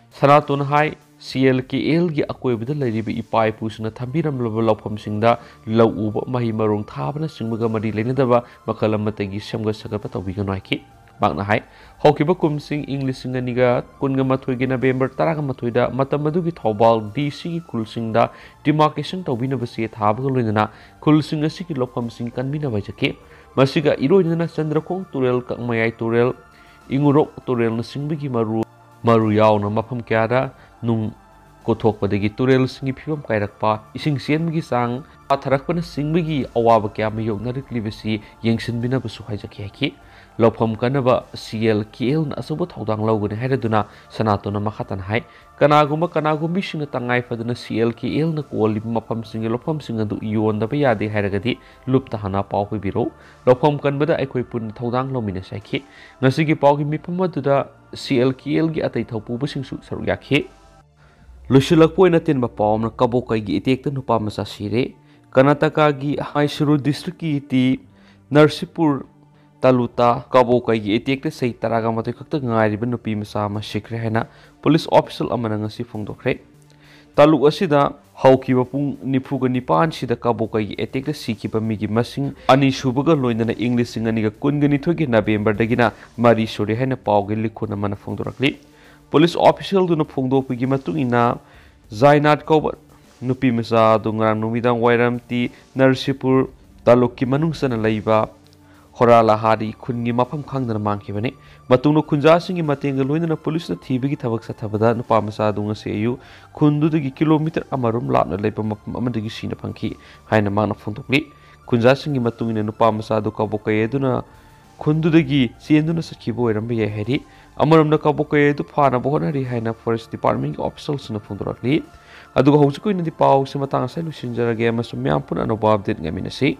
ꯁꯅꯥꯇꯣꯟ ꯍꯥꯏ, ꯁꯤ ꯑꯦꯜ ꯀꯦ ꯑꯦꯜꯒꯤ ꯑꯀꯣꯏꯕꯗ ꯂꯩꯔꯤꯕ ꯏꯄꯥ ꯏꯄꯨꯁꯤꯡꯅ ꯊꯝꯕꯤꯔꯝꯂꯕ ꯂꯧꯐꯝꯁꯤꯡꯗ ꯂꯧ ꯎꯕ, ꯃꯍꯩ ꯃꯔꯣꯡ ꯊꯥꯕꯅꯆꯤꯡꯕꯒ ꯃꯔꯤ ꯂꯩꯅꯗꯕ ꯃꯈꯜ ꯑꯃꯠꯇꯒꯤ ꯁꯦꯝꯒꯠ ꯁꯥꯒꯠꯄ ꯇꯧꯕꯤꯒꯅꯨ ꯍꯥꯏꯈꯤ꯫ ꯃꯍꯥꯛꯅ ꯍꯥꯏ, ꯍꯧꯈꯤꯕ ꯀꯨꯝꯁꯤꯡ ꯏꯪ ꯂꯤꯁꯤꯡ ꯑꯅꯤꯒ ꯀꯨꯟꯒ ꯃꯥꯊꯣꯏꯒꯤ ꯅꯕꯦꯝꯕꯔ ꯇꯔꯥꯃꯥꯊꯣꯏꯗ ꯃꯇꯝ ꯑꯗꯨꯒꯤ ꯊꯧꯕꯥꯜ ꯗꯤ ꯁꯤꯒꯤ ꯈꯨꯜꯁꯤꯡꯗ ꯗꯤꯃꯥꯔꯀꯦꯁꯟ ꯇꯧꯕꯤꯅꯕ ꯆꯦ ꯊꯥꯕꯒ ꯂꯣꯏꯅꯅ ꯈꯨꯜꯁꯤꯡ ꯑꯁꯤꯒꯤ ꯂꯧꯐꯝꯁꯤꯡ ꯀꯟꯕꯤꯅꯕ ꯍꯥꯏꯖꯈꯤ꯫ ꯃꯁꯤꯒ ꯏꯔꯣꯏꯅꯅ ꯆꯟꯗ꯭ꯔꯈꯣꯡ ꯇꯨꯔꯦꯜ, ꯀꯛꯃꯌꯥꯏ ꯇꯨꯔꯦꯜ, ꯏꯉꯨꯔꯣꯛ ꯇꯨꯔꯦꯜꯅꯆꯤꯡꯕꯒꯤ ꯃꯔꯨ, ꯃꯔꯨ ꯌꯥꯎꯅ ꯃꯐꯝ ꯀꯌꯥꯗ ꯅꯨꯡ ꯀꯣꯊꯣꯛꯄꯗꯒꯤ ꯇꯨꯔꯦꯜꯁꯤꯡꯒꯤ ꯐꯤꯕꯝ ꯀꯥꯏꯔꯛꯄ, ꯏꯁꯤꯡ ꯆꯦꯟꯕꯒꯤ ꯆꯥꯡ ꯍꯟꯊꯔꯛꯄꯅꯆꯤꯡꯕꯒꯤ ꯑꯋꯥꯕ ꯀꯌꯥ ꯃꯥꯌꯣꯛꯅꯔꯛꯂꯤꯕꯁꯤ ꯌꯦꯡꯁꯤꯟꯕꯤꯅꯕꯁꯨ ꯍꯥꯏꯖꯈꯤ ꯍꯥꯏꯈꯤ꯫ ꯂꯧꯐꯝ ꯀꯟꯅꯕ ꯁꯤ ꯑꯦꯜ ꯀꯦ ꯑꯦꯜꯅ ꯑꯆꯧꯕ ꯊꯧꯗꯥꯡ ꯂꯧꯒꯅꯤ ꯍꯥꯏꯔꯗꯨꯅ ꯁꯅꯥꯇꯣꯟꯅ ꯃꯈꯥ ꯇꯥꯅ ꯍꯥꯏ, ꯀꯅꯥꯒꯨꯝꯕ ꯀꯅꯥꯒꯨꯝꯕꯤꯁꯤꯡꯅ ꯇꯉꯥꯏ ꯐꯗꯅ ꯁꯤ ꯑꯦꯜ ꯀꯦ ꯑꯦꯜꯅ ꯀꯣꯜꯂꯤꯕ ꯃꯐꯝꯁꯤꯡꯒꯤ ꯂꯧꯐꯝꯁꯤꯡ ꯑꯗꯨ ꯌꯣꯟꯗꯕ ꯌꯥꯗꯦ ꯍꯥꯏꯔꯒꯗꯤ ꯂꯨꯞꯇ ꯍꯥꯟꯅ ꯄꯥꯎ ꯄꯤꯕꯤꯔꯛꯎ꯫ ꯂꯧꯐꯝ ꯀꯟꯕꯗ ꯑꯩꯈꯣꯏ ꯄꯨꯟꯅ ꯊꯧꯗꯥꯡ ꯂꯧꯃꯤꯟꯅꯁꯤ ꯍꯥꯏꯈꯤ꯫ ꯉꯁꯤꯒꯤ ꯄꯥꯎꯒꯤ ꯃꯤꯐꯝ ꯑꯗꯨꯗ ꯁꯤ ꯑꯦꯜ ꯀꯦ ꯑꯦꯜꯒꯤ ꯑꯇꯩ ꯊꯧꯄꯨꯕꯁꯤꯡꯁꯨ ꯁꯔꯨꯛ ꯌꯥꯈꯤ꯫ ꯂꯣꯏꯁꯤꯜꯂꯛꯄ ꯑꯣꯏꯅ ꯇꯦꯟꯕ ꯄꯥꯎ ꯑꯃꯅ ꯀꯕꯣꯀꯩꯒꯤ ꯏꯇꯦꯛꯇ ꯅꯨꯄꯥ ꯃꯆꯥ ꯁꯤꯔꯦ꯫ ꯀꯔꯅꯥꯇꯀꯥꯒꯤ ꯃꯥꯏꯁꯨꯔꯨ ꯗꯤꯁꯇ꯭ꯔꯤꯛꯀꯤ ꯇꯤ ꯅꯔꯁꯤꯄꯨꯔ ꯇꯥꯂꯨꯇꯥ ꯀꯕꯣꯀꯩꯒꯤ ꯏꯇꯦꯛꯇ ꯆꯍꯤ ꯇꯔꯥꯒ ꯃꯥꯊꯣꯏ ꯈꯛꯇ ꯉꯥꯏꯔꯤꯕ ꯅꯨꯄꯤ ꯃꯆꯥ ꯑꯃ ꯁꯤꯈ꯭ꯔꯦ ꯍꯥꯏꯅ ꯄꯨꯂꯤꯁ ꯑꯣꯐꯤꯁꯤꯌꯦꯜ ꯑꯃꯅ ꯉꯁꯤ ꯐꯣꯡꯗꯣꯛꯈ꯭ꯔꯦ꯫ ꯇꯥꯂꯨꯛ ꯑꯁꯤꯗ ꯍꯧꯈꯤꯕ ꯄꯨꯡ ꯅꯤꯐꯨꯒ ꯅꯤꯄꯥꯟꯁꯤꯗ ꯀꯕꯣꯀꯩꯒꯤ ꯑꯦꯇꯦꯛꯇ ꯁꯤꯈꯤꯕ ꯃꯤꯒꯤ ꯃꯁꯤꯡ ꯑꯅꯤꯁꯨꯕꯒ ꯂꯣꯏꯅꯅ ꯏꯪ ꯂꯤꯁꯤꯡ ꯑꯅꯤꯒ ꯀꯨꯟꯒ ꯅꯤꯊꯣꯏꯒꯤ ꯅꯕꯦꯝꯕꯔꯗꯒꯤꯅ ꯃꯔꯤ ꯁꯨꯔꯦ ꯍꯥꯏꯅ ꯄꯥꯎꯒꯤ ꯂꯤꯈꯨꯟ ꯑꯃꯅ ꯐꯣꯡꯗꯣꯔꯛꯂꯤ꯫ ꯄꯨꯂꯤꯁ ꯑꯣꯐꯤꯁꯤꯌꯦꯜꯗꯨꯅ ꯐꯣꯡꯗꯣꯛꯄꯒꯤ ꯃꯇꯨꯡ ꯏꯟꯅ, ꯖꯥꯏꯅꯥꯠ ꯀꯧꯕ ꯅꯨꯄꯤ ꯃꯆꯥ ꯑꯗꯨ ꯉꯔꯥꯡ ꯅꯨꯃꯤꯗꯥꯡ ꯋꯥꯏꯔꯝ ꯇꯤ ꯅꯔꯁꯤꯄꯨꯔ ꯇꯥꯂꯨꯛꯀꯤ ꯃꯅꯨꯡ ꯆꯟꯅ ꯂꯩꯕ ꯍꯣꯔꯥꯂꯥꯍꯥꯔꯤ ꯈꯨꯟꯒꯤ ꯃꯐꯝ ꯈꯪꯗꯅ ꯃꯥꯡꯈꯤꯕꯅꯤ꯫ ꯃꯇꯨꯡꯗ ꯈꯨꯟꯖꯥꯁꯤꯡꯒꯤ ꯃꯇꯦꯡꯒ ꯂꯣꯏꯅꯅ ꯄꯨꯂꯤꯁꯅ ꯊꯤꯕꯒꯤ ꯊꯕꯛ ꯆꯠꯊꯕꯗ ꯅꯨꯄꯥ ꯃꯆꯥ ꯑꯗꯨ ꯉꯁꯤ ꯑꯌꯨꯛ ꯈꯨꯟꯗꯨꯗꯒꯤ ꯀꯤꯂꯣꯃꯤꯇꯔ ꯑꯃꯔꯣꯝ ꯂꯥꯞꯅ ꯂꯩꯕ ꯃꯐꯝ ꯑꯃꯗꯒꯤ ꯁꯤꯅ ꯐꯪꯈꯤ ꯍꯥꯏꯅ ꯃꯍꯥꯛꯅ ꯐꯣꯡꯗꯣꯛꯂꯤ꯫ ꯈꯨꯟꯖꯥꯁꯤꯡꯒꯤ ꯃꯇꯨꯡ ꯏꯟꯅ ꯅꯨꯄꯥ ꯃꯆꯥ ꯑꯗꯨ ꯀꯕꯣꯀꯩ ꯑꯗꯨꯅ ꯈꯨꯟꯗꯨꯗꯒꯤ ꯆꯦꯟꯗꯨꯅ ꯆꯠꯈꯤꯕ ꯑꯣꯏꯔꯝꯕ ꯌꯥꯏ ꯍꯥꯏꯔꯤ꯫ ꯑꯃꯔꯣꯝꯗ ꯀꯕꯣꯀꯩ ꯑꯗꯨ ꯐꯥꯅꯕ ꯍꯣꯠꯅꯔꯤ ꯍꯥꯏꯅ ꯐꯣꯔꯦꯁ ꯗꯤꯄꯥꯔꯠꯃꯦꯟꯒꯤ ꯑꯣꯐꯤꯁꯤꯌꯦꯜꯁꯤꯡꯅ ꯐꯣꯡꯗꯣꯔꯛꯂꯤ꯫ ꯑꯗꯨꯒ ꯍꯧꯖꯤꯛ ꯑꯣꯏꯅꯗꯤ ꯄꯥꯎꯁꯤ ꯃꯇꯥꯡ ꯑꯁꯤꯗ ꯂꯣꯏꯁꯤꯟꯖꯔꯒꯦ ꯑꯃꯁꯨꯡ ꯃꯌꯥꯝ ꯄꯨꯟꯅ ꯑꯅꯧꯕ ꯑꯞꯗꯦꯠ ꯉꯥꯏꯃꯤꯟꯅꯁꯤ꯫